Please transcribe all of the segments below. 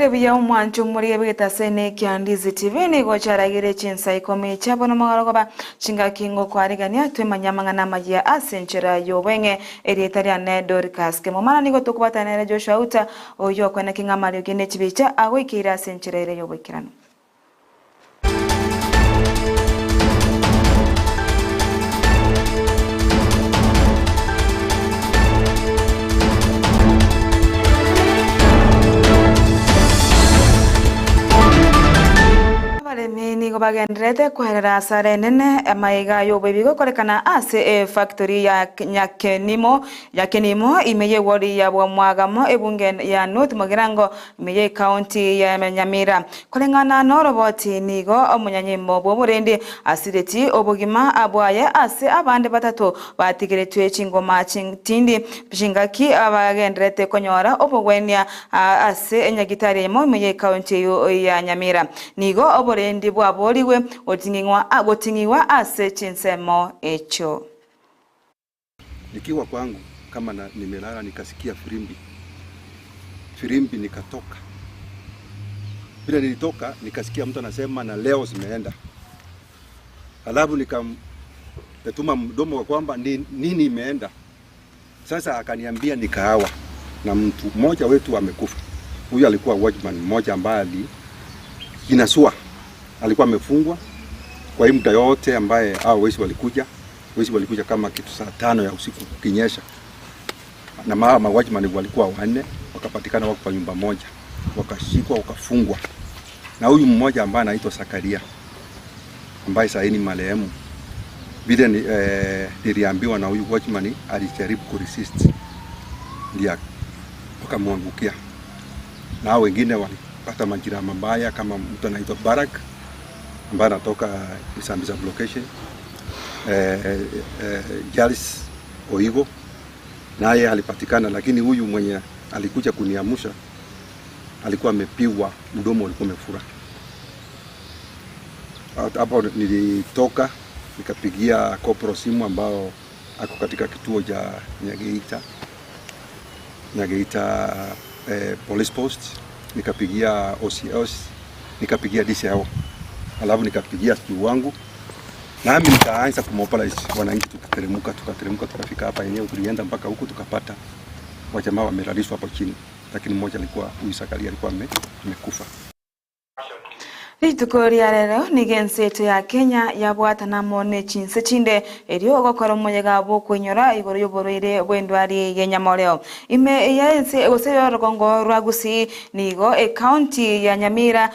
Mwakire buya omwancho muri ebigetasene kya Ndizi TV nigo charagire chinsa ikumi chabono magorogoba chingaki ngokwarigania twemanya mang'ana amaya ase enchera y'obweng'e erieta riane Dorcas Kemomana nigo tokubatanere Joshua Uta oyo okwana king'amario gene chibicha agoikeire ase enchera ere y'oboikeranu. Nigo bagenderete kweherera asara enene amaiga y'oboibi gokorekana ase efactory ya Nyakenimo imeye wodi ya Bwamwagamo ebunge ya North Mugirango imeye county ya Nyamira kolengana n'oroboti nigo omunyanyimbo bw'oburendi asireti obugima abwaye ase abande batatu batigeretwe chingoma chintindi bishingaki abagenderete konyora obogwenia ase enyagitari emo imeye county ya Nyamira nigo oborendi bwaboriwe goting'iwa ase chinsemo echo. Nikiwa kwangu kama nimelala nikasikia firimbi nikatoka. Bila nilitoka nikasikia mtu anasema na leo zimeenda. Alafu nikamtuma mdomo kwa kwamba nini imeenda. Sasa akaniambia nikahawa na mtu mmoja wetu amekufa. Huyu alikuwa watchman mmoja ambaye alinasua. Alikuwa amefungwa kwa hii muda yote ambaye hao wezi walikuja. Wezi walikuja kama kitu saa 5 ya usiku kukinyesha. Na mama watchman walikuwa 4, wakapatikana wako kwa nyumba moja. Wakashikwa, wakafungwa. Na huyu mmoja ambaye anaitwa Sakaria ambaye sasa ni marehemu, vile niliambiwa na huyu watchman alijaribu kuresist, ndio wakamwangukia. Na hao wengine walipata majeraha mabaya kama mtu anaitwa Barak ambaye anatoka Isambisa location, Jalis Oigo naye alipatikana, lakini huyu mwenye alikuja kuniamsha alikuwa amepigwa, mdomo ulikuwa umefura. Hapo nilitoka nikapigia kopro simu ambao ako katika kituo cha Nyageita police post, nikapigia OCS, nikapigia DCIO, alafu nikapigia simu wangu nami nikaanza kumobilize wananchi. Tukateremka tukafika hapa yenyewe, tulienda mpaka huko tukapata wajamaa wamelalishwa hapo chini, lakini mmoja alikuwa huyu Sakaria alikuwa amekufa. Rituko ria rero nigenseto ya Kenya yabwatana mone chinse chinde erio ogokora omoyega bwokwenyora igoro y'oborwaire bw'endwari y'enyamoreo ime yaense gose yorugongo rwa Gusii nigo e county ya Nyamira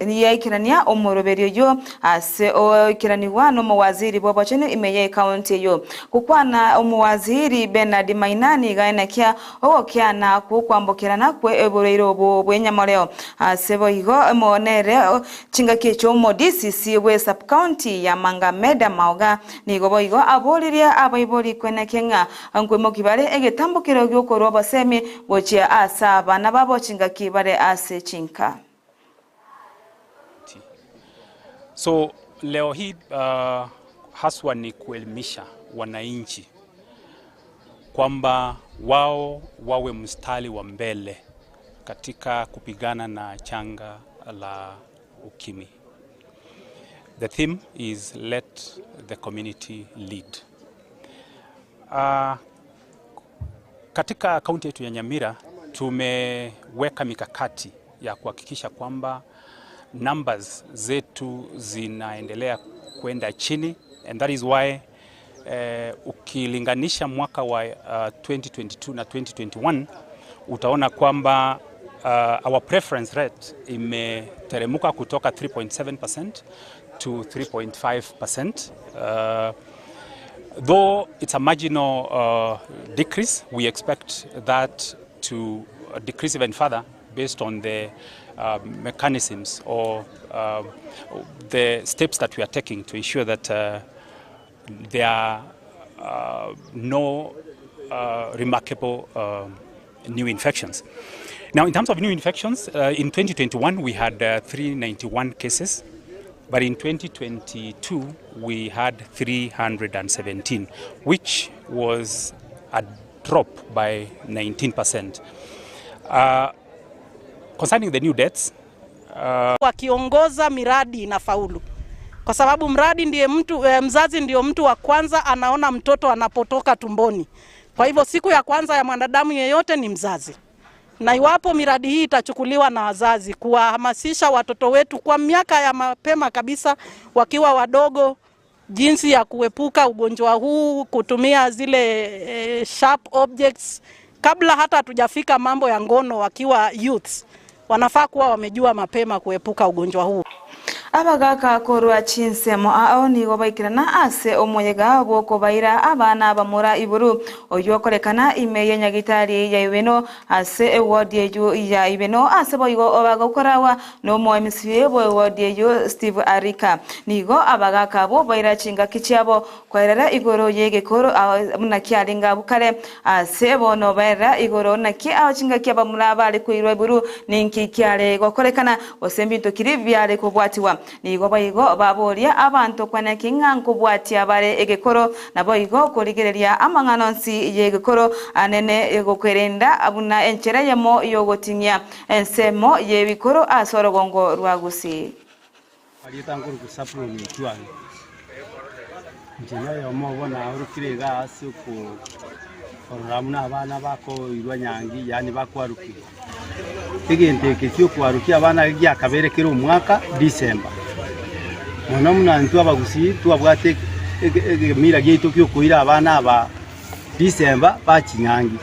yaikerania omoroberio yo ase oikeraniwa n'omowaziri bw'obochene ime ya county yo gukwana omowaziri Bernard Mainani gaenekia ogokiana kukwambokerana kwe oborwaire obo bw'enyamoreo ase boigo mone chingaki echo DCC we sub county ya Mangameda Mauga nigo boigo aboriria abaibori kwenekenga nkwemo kibare egetambukiro gyokorwa basemi gochia asa abana babo chingaki bare ase chinka. So leo hii haswa ni kuelimisha wananchi kwamba wao wawe mstari wa mbele katika kupigana na changa la ukimwi. The theme is let the community lead. Katika kaunti yetu ya Nyamira tumeweka mikakati ya kuhakikisha kwamba numbers zetu zinaendelea kwenda chini, and that is why ukilinganisha mwaka wa 2022 na 2021 utaona kwamba our preference rate imeteremuka kutoka 3.7% to 3.5%. Though it's a marginal decrease, we expect that to decrease even further based on the mechanisms or the steps that we are taking to ensure that there are no remarkable new infections. Now, in terms of new infections, in 2021 we had 391 cases, but in 2022 we had 317, which was a drop by 19%. Concerning the new deaths, Wakiongoza miradi inafaulu, kwa sababu mradi ndiye mtu, mzazi ndio mtu wa kwanza anaona mtoto anapotoka tumboni. Kwa hivyo siku ya kwanza ya mwanadamu yeyote ni mzazi, na iwapo miradi hii itachukuliwa na wazazi kuwahamasisha watoto wetu kwa miaka ya mapema kabisa wakiwa wadogo, jinsi ya kuepuka ugonjwa huu, kutumia zile sharp objects kabla hata hatujafika mambo ya ngono, wakiwa youths wanafaa kuwa wamejua mapema kuepuka ugonjwa huu. Abagaka korwa chinsemo ao nigo baikirana ase omoyega bwokobaira abana bamura iburu oyo okorekana ime ya nyagitari ya Ibeno ase ewodi eyo ya Ibeno ase boigo obagokorawa no MCA bo ewodi eyo Steve Arika nigo abagaka bo baira chingaki chiabo kwerera igoro yegekoro naki aringa bukare ase bono baira igoro naki aho chingaki abamura bari kuirwa iburu ninki kiare gokorekana gose mbinto kiri byare kobwatiwa nigo baigo baboria abantu kwana king'anko bwatia bare egekoro nabo igo korigereria amang'ano nsi yegekoro anene egokwerenda abuna enchera yemo yogotinya ensemo yebikoro asorogongo rwagusi Alietanguru kusapro ni tuan njenya yomo bona urukire gasi ko oramuna abana bako irwa nyangi yani bakwarukire egente kekyo kwarukia abana gyakaberekera omwaka December mono munantu abagusi twabwate emira gyetu kyokuira abana aba December bakinyangi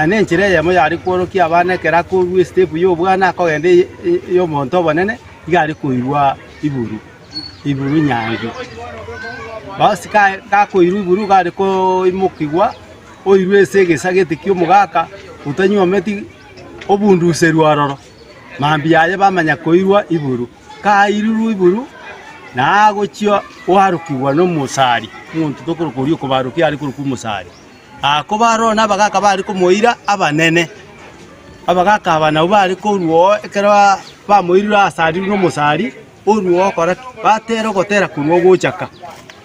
nenchere yamo yari kworokia abana kera ko step yo bwana akogende yo monto bonene igari kuirwa iburu iburu nyangi basi ka koirwa iburu gari ko imukigwa oirwe segesa gete kyo mugaka utanywa meti obunduserwa roro mambi yaye bamanya koirwa iburu kairuru iburu nagochio warukigwa no musari muntu tokorokurio kubarukia ari kuruku musari akobaro nabagaka bari kumoira abanene abagaka abana bari koruo ekero bamoirira asari no musari oruo okora batero gotera kunwo gochaka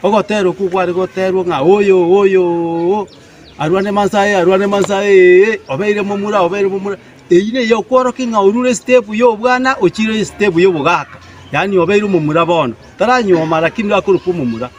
ogotero kugwari goterwo ng'a oyo oyo arwane mansae obeire momura eyine yokworoki ng'a orure step yo bwana ochire step yo bogaka yani obeire momura bono taranyoma lakini akuru momura.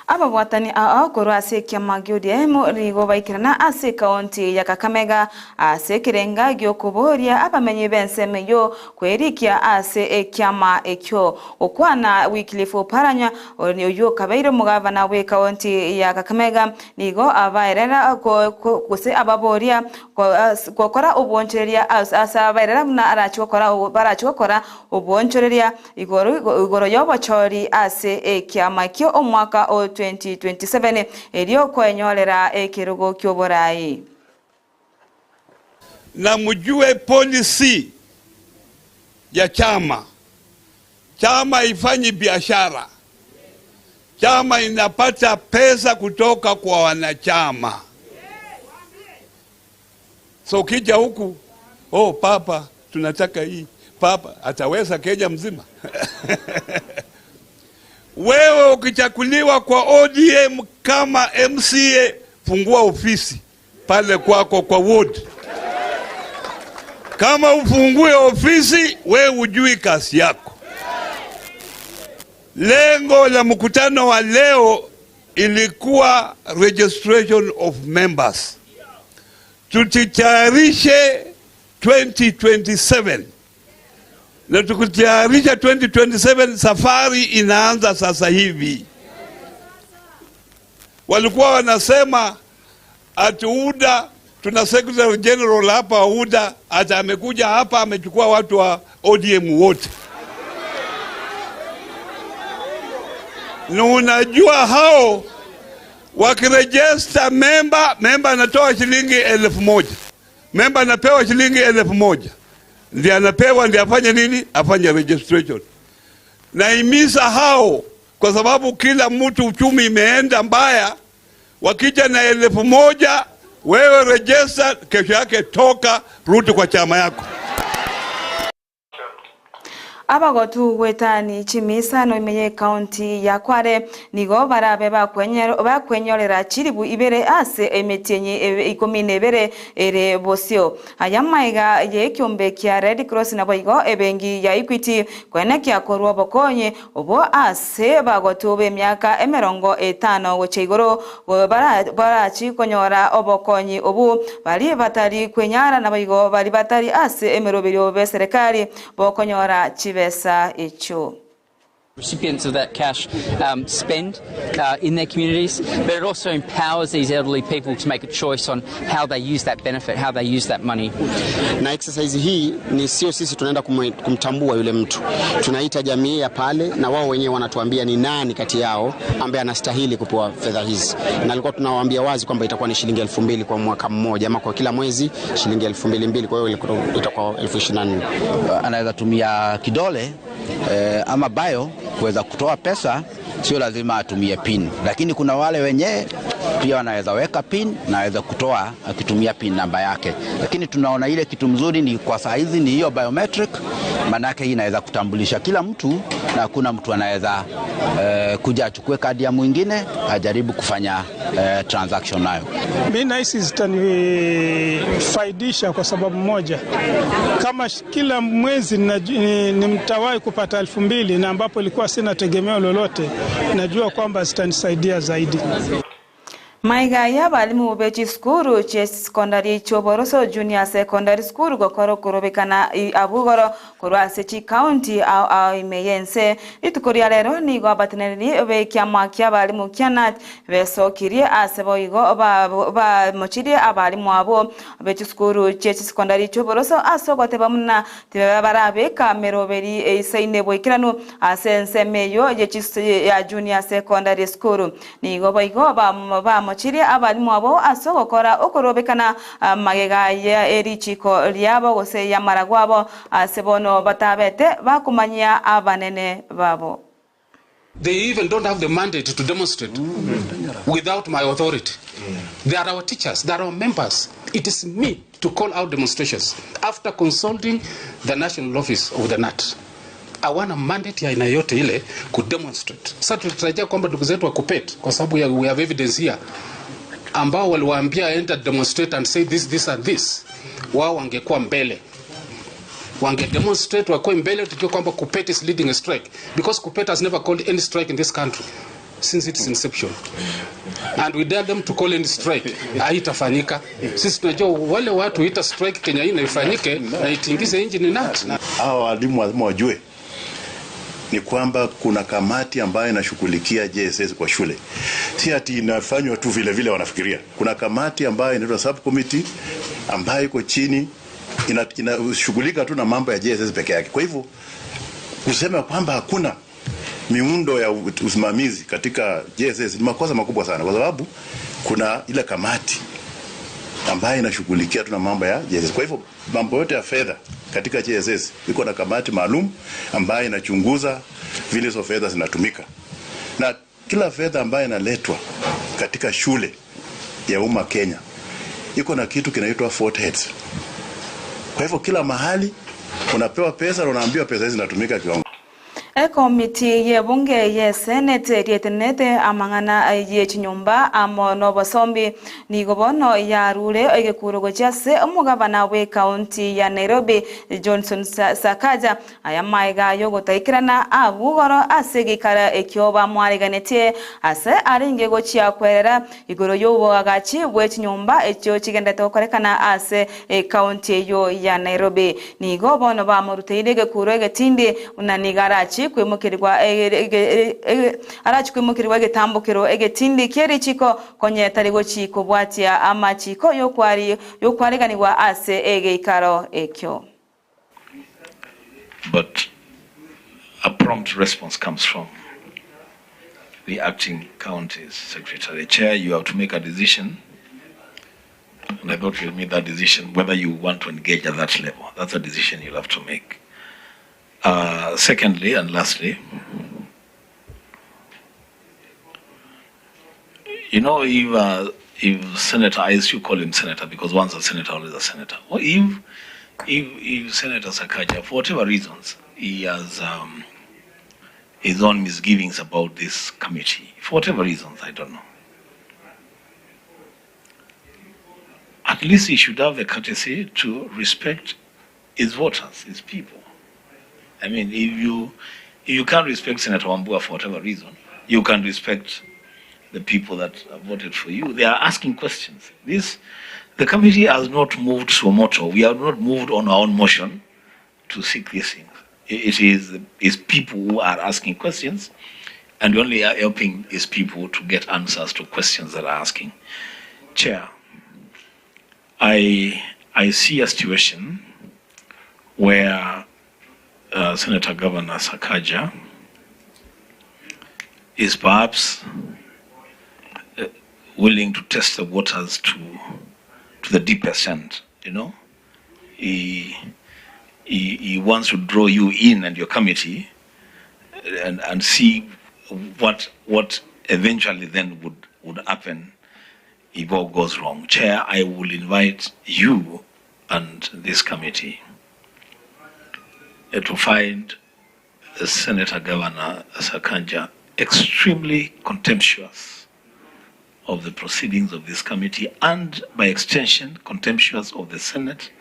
Ababwatani ao korwa ase ekiama gia ODM rigo baikirana ase kaunti ya Kakamega ase ekirenga giokoboria abamenyi b'ensemo yo kwerikia ase ekiama ekyo okwana Wycliffe Oparanya oyo kabeire omugavana we kaunti ya Kakamega nigo abaerera gose ababoria gokora obwonchoreria ase abaerera buna arachi gokora obwonchoreria igoro y'obochori ase ekiama ekio omwaka o 2027 erio kwenyorera ekirugo kyoborai. Na mjue policy ya chama. Chama ifanyi biashara. Chama inapata pesa kutoka kwa wanachama. So ukija huku, oh papa tunataka hii, papa ataweza Kenya mzima. Wewe ukichakuliwa kwa ODM kama MCA, fungua ofisi pale kwako kwa ward. Kama ufungue ofisi, wewe hujui kazi yako. Lengo la mkutano wa leo ilikuwa registration of members. Tutitayarishe 2027. Na tukitayarisha 2027, safari inaanza sasa hivi. Walikuwa wanasema ati UDA, tuna Secretary General hapa UDA, ata amekuja hapa amechukua watu wa ODM wote. Na unajua hao wakiregister member, member anatoa shilingi 1,000. Member anapewa shilingi 1,000. Ndiye anapewa, ndiye afanye nini? Afanye registration. Na imisa hao, kwa sababu kila mtu uchumi imeenda mbaya, wakija na 1,000, wewe register, kesho yake toka, rudi kwa chama yako. Abagotu gwetani chimisano imenye county ya Kware nigo barabe bakwenyorera chiribu ibere ase emetienyi 12 ere bosio aya maiga ye kyombe kya Red Cross na boigo ebengi ya Equity kwenekia korwa bokonye obo ase bagotu be myaka 50 gocha igoro barachi konyora obokonyi obu bali batari kwenyara na boigo bali batari ase emeroberio be serikali bokonyora chibesa icho. Recipients of that cash spend in their communities, but it also empowers these elderly people to make a choice on how they use that benefit, how they use that money. Na exercise hii ni sio sisi tunaenda kumtambua yule mtu. Tunaita jamii ya pale na wao wenyewe wanatuambia ni nani kati yao ambaye anastahili kupewa fedha hizi. Na alikuwa tunawaambia wazi kwamba itakuwa ni shilingi 2000 kwa mwaka mmoja ama kwa kila mwezi shilingi 2200, kwa hiyo itakuwa 24,000. Anaweza tumia kidole ama bio kuweza kutoa pesa, sio lazima atumie pin. Lakini kuna wale wenye pia wanaweza weka pin na aweza kutoa akitumia pin namba yake. Lakini tunaona ile kitu mzuri ni kwa saa hizi ni hiyo biometric, manake hii inaweza kutambulisha kila mtu na hakuna mtu anaweza kuja achukue kadi ya mwingine ajaribu kufanya transaction nayo. Mimi nahisi zitanifaidisha kwa sababu moja, kama kila mwezi ni mtawai kupata 2000 na ambapo ilikuwa sina tegemeo lolote, najua kwamba zitanisaidia zaidi. Maiga ya balimu bechi skuru che secondary choboroso junior secondary school gokoro kurobekana abugoro korwa sechi county au imeyense itukoria lero nigo abateneri be kyama kya balimu kyanat besokirie asebo igo ba mochirie abalimu abo bechi skuru che secondary choboroso asogote bamuna tibaba barabe kameroberi eisaine boikiranu asense meyo ya junior secondary school nigo boigo ba mochirie abalimu abo asogokora okorobekana magega ya erichiko ryabo gose ya maragwabo asebono batabete bakumanya abanene babo. They even don't have the mandate to demonstrate without my authority. They are our teachers, they are our members. It is me to call out demonstrations after consulting the national office of the NAT. Hawana mandate ya aina yote ile ku demonstrate. Sasa tunatarajia kwamba ndugu zetu wa KUPPET, kwa sababu ya we have evidence here, ambao waliwaambia enter demonstrate and say this, this and this, wao wangekuwa mbele. Wange demonstrate wakuwe mbele, tujue kwamba KUPPET is leading a strike, because KUPPET has never called any strike in this country since its inception. And we dare them to call any strike. Haitafanyika. Sisi tunajua wale watu ita strike Kenya hii na ifanyike na itingize engine NAT. Hawa walimu lazima wajue ni kwamba kuna kamati ambayo inashughulikia JSS kwa shule. Si ati inafanywa tu vile vile wanafikiria. Kuna kamati ambayo inaitwa subcommittee ambayo iko chini inashughulika tu na mambo ya JSS peke yake. Kwa hivyo kusema kwamba hakuna miundo ya usimamizi katika JSS ni makosa makubwa sana, kwa sababu kuna ile kamati ambayo inashughulikia tu na mambo ya JSS. Kwa hivyo mambo yote ya fedha katika JSS iko na kamati maalum ambayo inachunguza vile hizo fedha zinatumika. Na kila fedha ambayo inaletwa katika shule ya umma Kenya iko na kitu kinaitwa four heads. Kwa hivyo kila mahali unapewa pesa na unaambiwa pesa hizi zinatumika kiwango. Ekomiti ye bunge ye senate rietenete amang'ana ye chinyumba amo nobosombi nigo bono yarure egekuro gochase omugabana we county ya Nairobi Johnson Sakaja aya maiga yogotaikirana abugoro ase gikara ekyoba mwariganetie ase aringe gochia kwerera igoro yobwagachi bwe chinyumba ekyo chigendete gokorekana ase county yo ya Nairobi nigo bono bamuruteire egekuro egetindi unanigarachi kwimukirwa arachi kwimukirwa egetambukiro egetindi kierichiko konyetari gochiko bwatia amachiko yokwari yokwariganirwa ase egeikaro ekyo. But a prompt response comes from the acting county secretary. Chair, you have to make a decision, and I thought you'll make that decision whether you want to engage at that level. That's a decision you'll have to make. Secondly and lastly, you know, if Senator, I used to call him Senator because once a senator, always a senator. Or if Senator Sakaja, for whatever reasons, he has his own misgivings about this committee, for whatever reasons, I don't know. At least he should have the courtesy to respect his voters, his people. I mean, if you can't respect Senator Wambua for whatever reason, you can respect the people that voted for you. They are asking questions. The committee has not moved suo moto. We have not moved on our own motion to seek these things. It is people who are asking questions, and we only are helping is people to get answers to questions that are asking. Chair, I see a situation where Senator Governor Sakaja is perhaps willing to test the waters to the deepest end, you know. He wants to draw you in and your committee and see what eventually then would happen if all goes wrong. Chair, I will invite you and this committee to find Senator Governor Sakaja extremely contemptuous of the proceedings of this committee and, by extension, contemptuous of the Senate.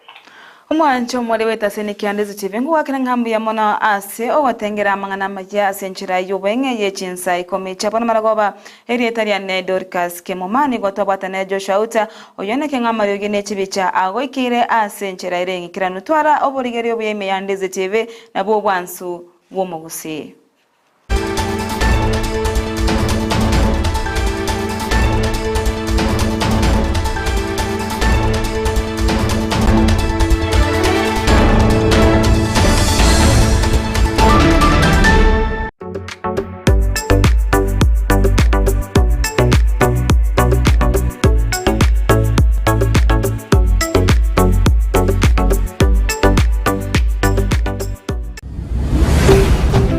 Omwancho mwari wetaseni kiandezi TV nguwakira ngambu ya mona ase ogotengera amang'ana amaya ase enchera y'obweng'e y'echinsa ikomi chiabona maragoba erieta riane Dorcas Kemomani gotobwatana Joshua Uta oyoneke ng'amariogi n'echibicha agoikire ase enchera ere eng'ikiranu twara oborigerio bw'eme ya Ndezi TV nabwo obwansu bw'omogusi.